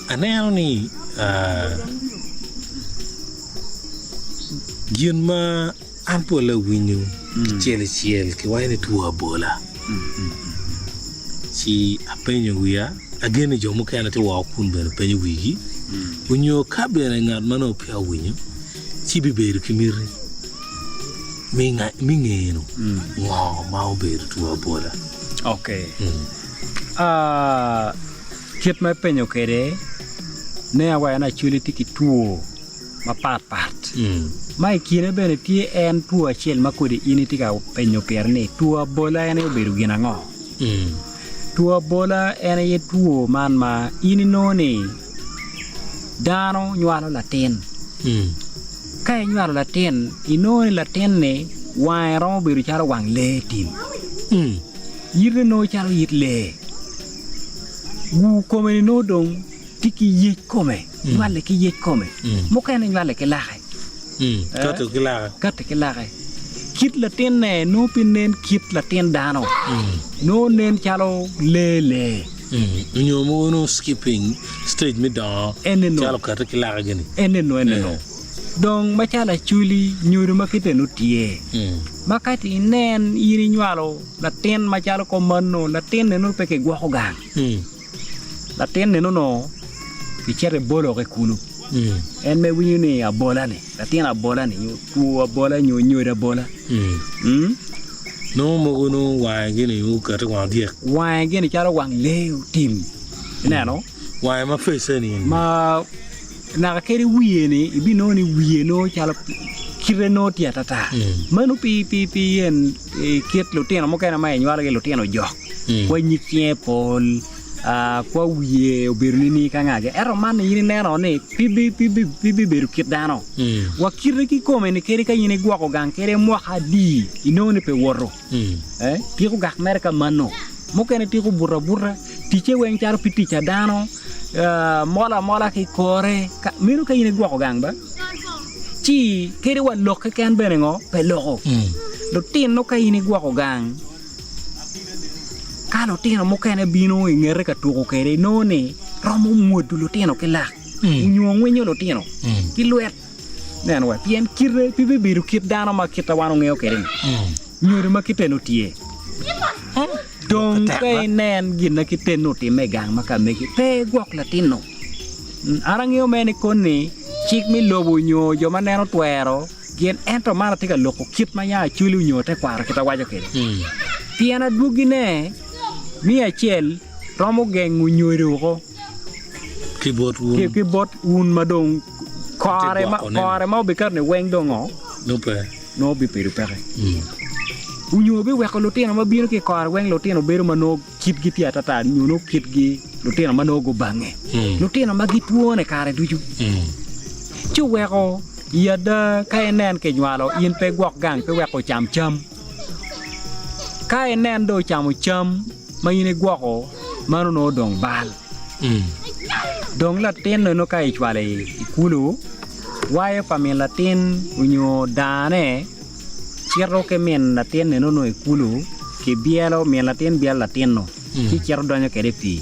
Aneno ni gin ma an pol awinyo kicel icel kiwaco ni two abola ci apenyo wiya ageno ni jo mukene tye woko kun bene penyo wigi onyo ka bene ngat ma nongo peya owinyo ci bibedo ki miti me ngeno ngo ma obedo two abola. Kit ma ipenyo kwede, ne awaco ni Acholi tye ki two mapat pat. Ma i kine bene tye en two acel ma kodi in itye ka penyo pire ni, two abola en aye obedo gin ango? Two abola en aye two man ma in inongo ni dano nywalo latin. Ka inywalo latin, inongo ni latin-ni wange romo bedo calo wang lee tim. Yite nongo calo yit lee. Gur kome-ni nongo dong tye ki yec kome, nywale ki yec kome, mukene nywale ki lake. Kati ki lake. Kit latinne nongo pe nen kit latin dano, nongo nen calo lee lee. Nyo mogo nongo skipping stage me dongo calo kati ki lake gini. Enenu enenu. Dong macalo acholi nyodo ma kite nongo tye, ma ka inen in inywalo Latin macalo komano, latin eno pe kigwoko gang. Latin eno nongo kicito ibolo woko i kulu. En me winyo ni abola-ni, latin abola-ni nyo two abola nyo nyodo abola. Nongo mogo nongo wange gini okati wang odyek. Wange gini calo wang lee otim. Ineno? Wange ma face ni. Ma Naka kadi wiye-ni ibinongo ni wiye nongo calo kite nongo tye atata. Meno pi pi pi en kit lutino mukene ma inywalogi lutino jok kwa nyig cinge pol kwa wiye obedo nining ka ngagi ento man in ineno ni pe bibedo kit dano wa kite kikome-ni kadi ka in igwoko gang kadi mwaka adi inongo ni pe woto. Tiko gak mere ka mano. Mukene tiko buto abuta, ticce weng calo pi tic a dano, mol amola ki kore. Meno ka in igwoko gang ba, ci kadi wa lok keken bene ngo pe loko. Lutino ka in igwoko gang, ka lutino mukene bino i ngete ka tuko kwede inongo ni romo mwodo lutino ki lak nyo ngwinyo lutino ki lwet. Neno wa, pien kite pe bibedo kit dano ma kita wan ongeyo kwede-ni, nyodo ma kite-nu tye. Dong ka inen gin ma kite-nu otimme i gang ma ka megi, pe igwok latin-nu. An angeyo mere ni koni cik me lobo nyo jo ma neno twero gin, ento man atye ka loko kit ma ya acwali nyo tekwaro kit awaco kwede. Pien adwogine miyo acel romo gengo nyodo woko. Ki bot wun. Ki bot wun ma dong kore ma kore ma obikato ni weng dong ngo? Nongo pe. Nongo bibedo peke. Onyo biweko lutino ma bino ki i kore weng lutino bedo ma nongo kitgi tye atata nyo nongo kitgi lutino ma nongo gubange. Lutino ma gitwone kare ducu. Ci oweko i ada ka inen kinywalo in pe igwok gang pe wek ocam cam. Ka inen dong ocamo cam ma in igwoko meno nongo dong bal. Dong latin eno ka icwalo i kulu, wayo pa min latin onyo dane cito ki min latin eno nongo i kulu kibyelo min latin byelo latin-nu ci cito donyo kwede i pii.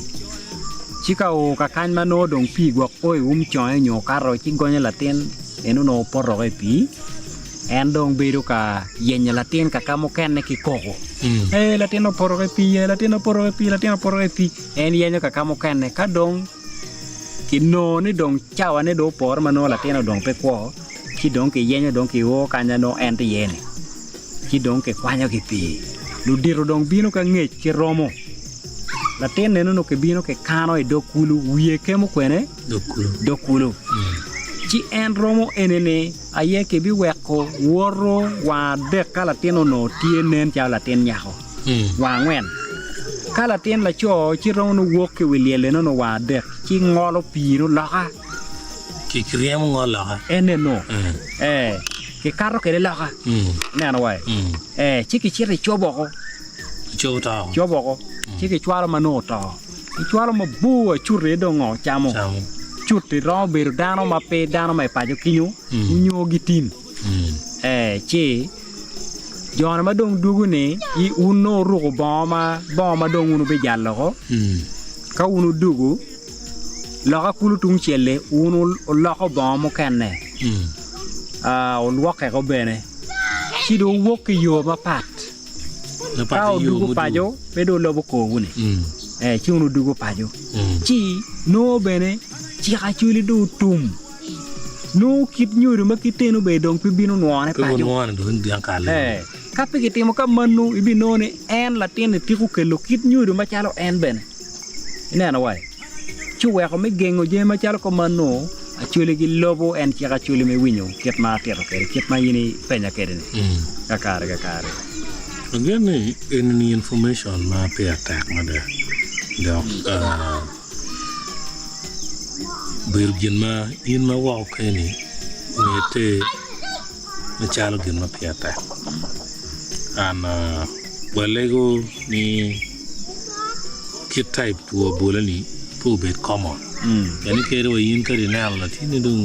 Ci ka oo ka kany ma nongo dong pii gwok o i um conge nyo okato ci gonyo latin eno nongo poto woko i pii. En dong bedo ka yenyo latin ka ka mukene ki koko. Ee, latin opoto ki pii, ee, latin opoto ki pii, latin opoto ki pii. En yenyo ka ka mukene. Ka dong kinongo ni dong cawane dong opore ma nongo latin odong pe kwo, ci dong kiyenyo dong kio kanya nongo en tye iye-ni, ci dong kikwanyo ki pii. Ludito dong bino ka ngec ki romo. Latin eno nongo kibino kikano i dog kulu, wiye kemo kwene? Dog kulu. Ci en romo eni-ni aye kibiweko woto wang adek ka latin onongo tye nen calo latin nyako, wang angwen. Ka latin laco ci romo nongo wok ki i wi lyel eno nongo wang adek ci ngolo pii nongo loka. Kiryemo ngol loka. En eno. Ee, kikato kwede loka. Ineno wa? Ee, ci kicito icobo woko. Icobo to woko. Cobo woko. Ci kicwalo ma nongo oto. Kicwalo mabor acuti aye dong ngo camo. Cut-ti romo bedo dano ma pe dano ma i paco kenyo nyo gitim. Ee, ci jone ma dong dwogo-ni wun nongo wuruko bongo ma bongo ma dong wun wubijalo woko. Ka wun wudwogo. Loka kulu tung cel-li wun wuloko bongo mukene, wulwokkeko bene, ci dong wuwok ki yo mapat. Ka wudwogo paco, pe dong wulobo korwu-ni, ci wun wudwogo paco. Ci nongo bene cik Acholi dong otum, nongo kit nyodo ma kiteno bene dong pe bino nwone paco. Ka pe kitimo ka meno, ibinongo ni en latin-ni tiko kelo kit nyodo macalo en bene. Ineno wai? Ci oweko me gengo jami macalo kumannu, Acholi ki lobo en cik Acholi me winyo kit ma atito kwede, kit ma in ipenya kwede-ni, kakare kakare. Agen ni eni information ma pire tek mada dok obedo gin ma in ma woko keni myero iter macalo gin ma pire tek. And walego ni kit type two abola ni pe obed common pien ni kadi wa in kadi ineno latinni dong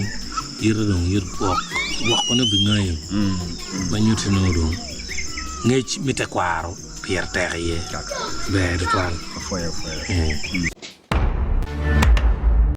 ite dong it gwok gwokone obingayo ma nyutti nongo dong ngec me tekwaro pire tek iye ber tutwal.